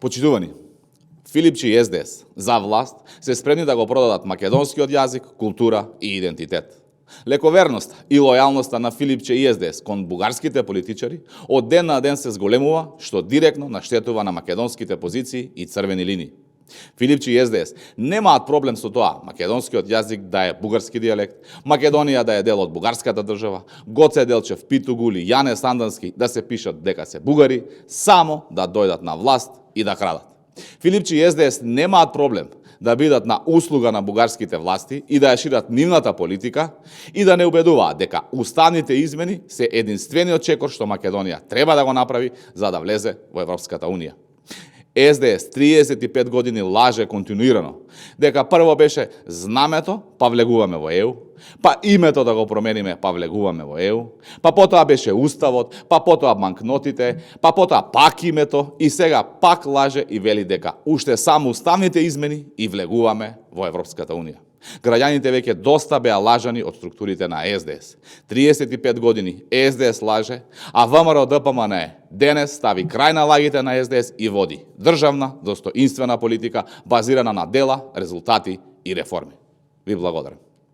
Почитувани, Филипчи и СДС за власт се спремни да го продадат македонскиот јазик, култура и идентитет. Лековерноста и лојалноста на Филипче и СДС кон бугарските политичари од ден на ден се зголемува, што директно наштетува на македонските позиции и црвени линии. Филипче и СДС немаат проблем со тоа македонскиот јазик да е бугарски дијалект, Македонија да е дел од бугарската држава, Гоце Делчев, Питугул и Јане Сандански да се пишат дека се бугари, само да дојдат на власт и да крадат. Филипче и СДС немаат проблем да бидат на услуга на бугарските власти и да ја шират нивната политика и да не убедуваат дека уставните измени се единствениот чекор што Македонија треба да го направи за да влезе во Европската Унија. СДС 35 години лаже континуирано дека прво беше знамето, па влегуваме во ЕУ, па името да го промениме, па влегуваме во ЕУ, па потоа беше уставот, па потоа банкнотите, па потоа пак името и сега пак лаже и вели дека уште само уставните измени и влегуваме во Европската Унија. Граѓаните веќе доста беа лажани од структурите на СДС. 35 години СДС лаже, а ВМРО ДПМН денес стави крај на лагите на СДС и води државна, достоинствена политика базирана на дела, резултати и реформи. Ви благодарам.